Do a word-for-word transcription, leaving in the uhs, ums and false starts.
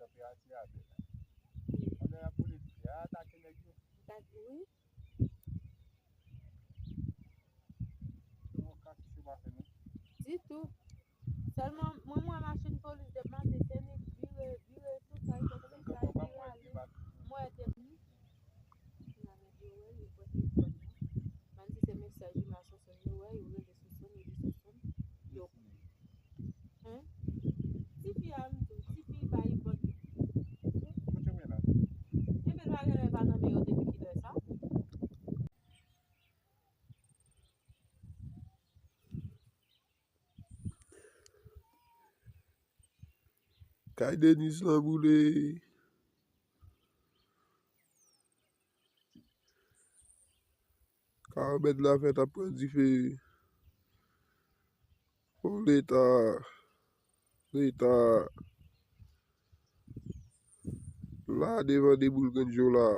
tanperati a bèl. Pandan y ap boule dife a, atake nèg yo. Wi. Yo ka kite yo pa fè nou. Ditou. Sèlman, mwen, mwen, machin polis depi maten, se nèg vire, vire, tout sa, yo fè sa, vire ale. Mwen te, hmm? Nan men yo wè, yo pran telefòn nan. Menm si se mesaj wi, mason, yo wè, yo rele Soson, yo di Soson, yo, hein? Tifi a, m tou, tifi pa Yvonne. Kote w ye la? Ebyen, pa genlè pa nan men yo depi kilè sa? Kay Deniz lan boule. Kawomèt la fèt ap pran dife. O Leta, Leta, la devan de boul grenn je w la.